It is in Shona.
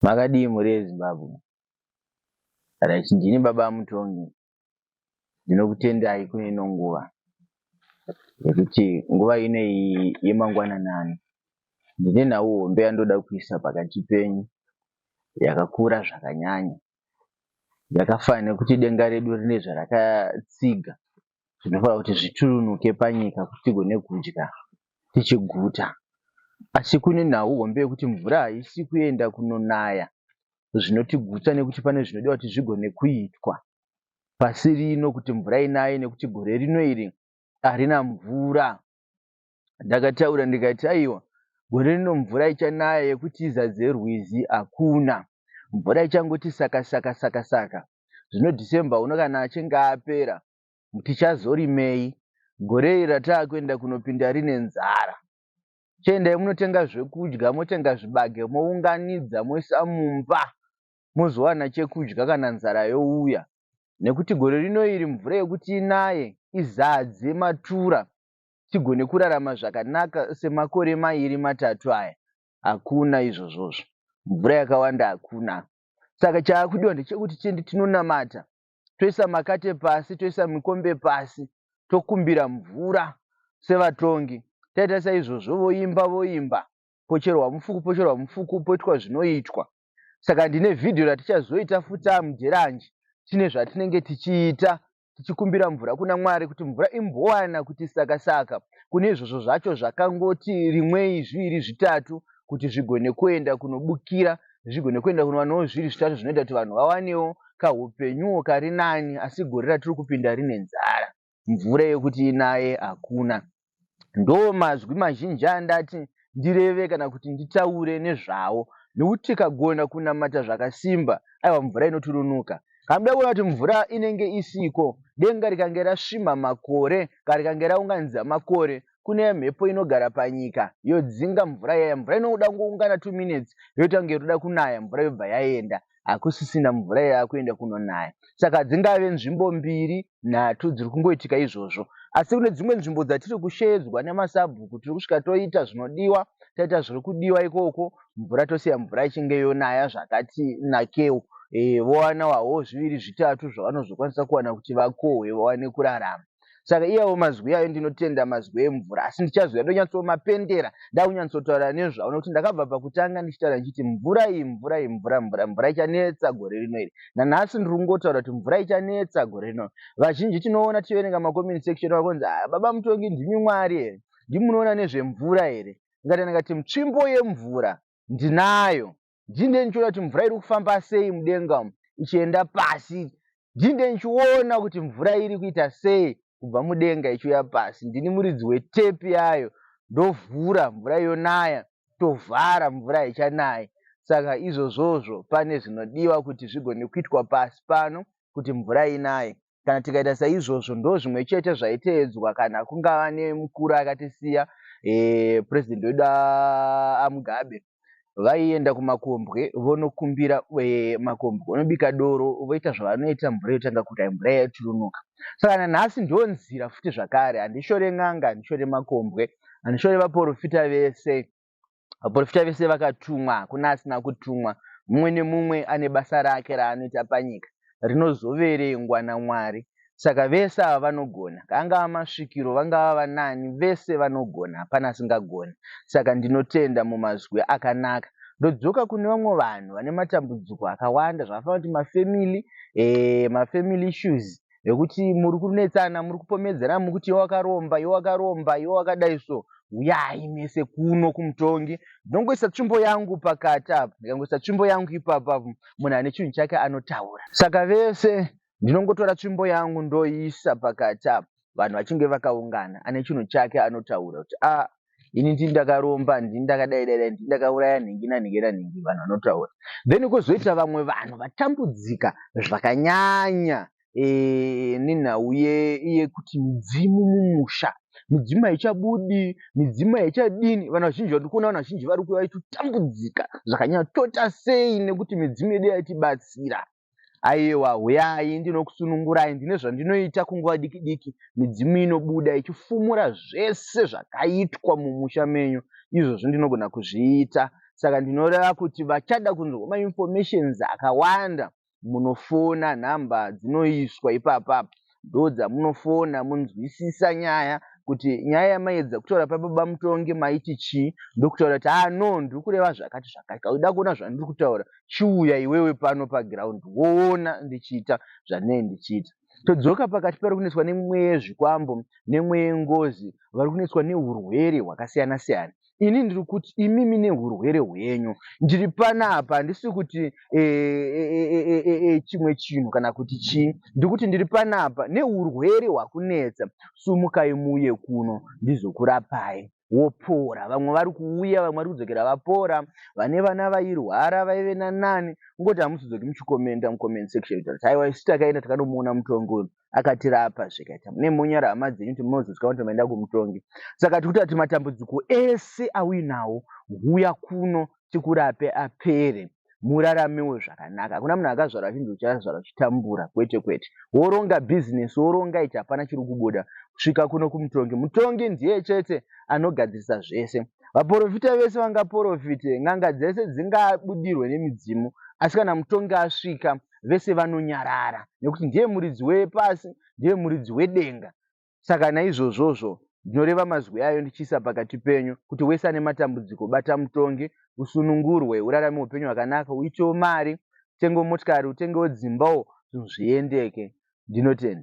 Makadii mhuri yeZimbabwe? Right, ndini baba Mutongi. Ndinokutendai kune ino nguva yekuti nguva ino iyi yemangwananani ndine nhau hombe yandoda kuisa pakati penyu yakakura zvakanyanya. Yakafanana nekuti denga redu rine zvarakatsiga zvinofanira kuti zviturunuke panyika kuti tigone kudya tichiguta. Asi kune nhau hombe yekuti mvura haisi kuenda kunonaya zvinotigutsa nekuti pane zvinodiwa kuti zvigone kuitwa pasi rino kuti mvura inaye nekuti gore rino iri harina mvura. Ndakataura ndikati aiwa gore rino mvura ichanaya yekuti izadze rwizi hakuna. Mvura ichangoti saka saka saka saka. Zvino December uno kana achinge apera tichazorimei? Gore iri rataakuenda kunopinda rine nzara. Chiendai munotenga zvekudya motenga zvibage mounganidza moisa mumba mozowana chekudya kana nzara youya nekuti gore rino iri mvura yekuti inaye izadze matura tigone kurarama zvakanaka semakore mairi matatu aya hakuna izvozvozvo mvura yakawanda hakuna saka chaakudiwa ndechekuti tiende tinonamata toisa makate pasi toisa mikombe pasi tokumbira mvura sevatongi taita saizvozvo voimba voimba pocherwa mufuku pocherwa mufuku poitwa zvinoitwa saka ndine vhidhiyo ratichazoita futi amudheranji tine zvatinenge tichiita tichikumbira mvura kuna Mwari kuti mvura imbowana kuti saka saka kune izvozvo zvacho zvakangoti rimwei zviviri zvitatu kuti zvigone kuenda kunobukira zvigone kuenda kunowanawo zviviri zvitatu zvinoita kuti vanhu vawanewo kahupenyuwo kari nani asi gore ratiri kupinda rine nzara mvura yekuti inaye hakuna Ndo mazwi mazhinji andati ndireve kana kuti nditaure nezvawo nekuti tikagona kunamata zvakasimba aiwa mvura inoturunuka. Kana muda kuona kuti mvura inenge isiko, denga rikange rasvimha makore kana rikange raunganidza makore, kune mhepo inogara panyika yodzinga mvura yaya. Mvura inoda kungoungana 2 minutes yoita kunge iri kuda kunaya mvura yobva yaenda. Hakusisina mvura yakuenda kunonaya. Saka dzingave nzvimbo mbiri, nhatu dziri kungoitika izvozvo. Asi kune dzimwe nzvimbo dzatiri kusheedzwa nemasabhuku tiri kusvika toita zvinodiwa, taita zviri kudiwa ikoko, mvura tosiya mvura ichinge yonaya zvakati nakeu. E, vowanawawo zviviri zvitatu zvavanozokwanisa kuwana kuti vakohwe vawane kurarama. Saka iyawo mazwi ayo ndinotenda mazwi emvura asi ndichazouya ndonyatsomapendera ndakunyatsotaura nezvawo nekuti ndakabva pakutanga ndichitaura ndichiti mvura iyi mvura iyi mvura mvura mvura ichanetsa gore rino iri nanhasi ndiri kungotaura kuti mvura ichanetsa gore rino vazhinji tinoona tichiverenga macomment section vakonzi ah, baba mutongi ndimi mwari here ndimi munoona nezvemvura here ngati ndikati tsvimbo yemvura ndinayo ndinde ndichiona kuti mvura iri kufamba sei mudenga umu ichienda pasi ndinde ndichiona kuti mvura iri kuita sei kubva mudenga ichiuya pasi ndini muridzi wetepi yayo ndovhura mvura yonaya tovhara mvura haichanaya saka izvozvozvo pane zvinodiwa kuti zvigone kuitwa pasi pano kuti mvura inaye kana tikaita saizvozvo ndo zvimwe chete zvaiteedzwa kana kungava nemukuru akatisiya e, president wedu amugabe vaienda kumakombwe vonokumbira e, makombwe vonobika doro voita zvavanoita mvura yotanga kuita mvura yaichurunuka saka nanhasi ndo nzira futi zvakare handishore n'anga handishore makombwe handishore vaprofita vese Vaprofita vese vakatumwa, hakuna asina kutumwa. Mumwe nemumwe ane basa rake raanoita panyika rinozoverengwa naMwari. Saka vese ava vanogona, angava masvikiro, vangava vanani, vese vanogona, hapana asingagoni. Saka ndinotenda mumazwi akanaka. Ndodzoka kune vamwe vanhu vane matambudziko akawanda zvakafanana kuti mafamily, eh, mafamily issues vekuti muri kunetsana muri kupomedzana mukuti iwe wakaromba iwe wakaromba iwe wakadai so huyai mese kuno kumutongi ndinongoisa tsvimbo yangu pakati apa ndikangoisa tsvimbo yangu ipapo apo munhu ane chinhu chake anotaura saka vese ndinongotora tsvimbo yangu ndoiisa pakati apa vanhu vachinge vakaungana ane chinhu chake anotaura kuti a ah, ini ndini ndakaromba ndini ndakadai dai dai ndini ndakauraya nhingi nanhingi nanhingi vanhu vanotaura then kwozoita vamwe vanhu vatambudzika zvakanyanya e, nenhau yekuti midzimu mumusha midzimu haichabudi midzimu haichadini vanhu vazhinji vari kuona vanhu vazhinji vari kuva vachitotambudzika zvakanyanya tota sei nekuti midzimu yedu yaitibatsira Aiwa huyai ndinokusunungurai ndine zvandinoita kunguva diki diki midzimu inobuda ichifumura zvese zvakaitwa mumusha menyu izvozvo ndinogona kuzviita. Saka ndinoreva kuti vachada kunzwa mainformations akawanda munofona nhamba dzinoiswa ipapapa ndodzamunofona munzwisisa nyaya kuti nyaya yamaedza kutaura pababa Mutongi maiti chii, ndokutaura kuti ah no, ndiri kureva zvakati zvakati. Kauda kuona zvandiri kutaura, chiuya iwewe pano paground woona ndichiita zvandinenge ndichiita. Todzoka pakati pari kunetswa nemweya yezvikwambo nemweya yengozi, vari kunetswa neurwere hwakasiyana siyana. Ini ndiri kuti imimi nehurwere hwenyu ndiri panapa, handisi kuti chimwe chinhu kana kuti chii, ndiri kuti ndiri panapa neurwere hwakunetsa, sumukai muuye kuno ndizokurapai wopora. Vamwe vari kuuya, vamwe vari kudzokera vapora, vane vana vairwara vaive nanani. Kungoti hamuzodzoki muchikomenda mucomment section kuti aiwa isu takaenda takanomuona mutongi uyu akatirapa zvikaita. Mune monyara hama dzenyu kuti munozosvika kuti maenda kumutongi. Saka tiri kuti matambudziko ese auinawo, huya kuno tikurape apere, muraramewo zvakanaka. Hakuna munhu akazvarwa achinzi uchazvarwa uchitambura, kwete kwete. Woronga bhizinesi, woronga ichi, hapana chiri kubuda. Kusvika kuno kumutongi, mutongi ndiye chete anogadzirisa zvese. Vaprofita vese vangaprofite, n'anga dzese dzingabudirwe nemidzimu, asi kana mutongi asvika vese vanonyarara, nekuti ndiye muridzi wepasi, ndiye muridzi wedenga. Saka naizvozvozvo ndinoreva mazwi ayo ndichiisa pakati penyu kuti wese ane matambudziko, bata mutongi, usunungurwe, urarame upenyu hwakanaka, uitewo mari, utengewo motikari, utengewo dzimbawo, zvinhu zviendeke. Ndinotenda.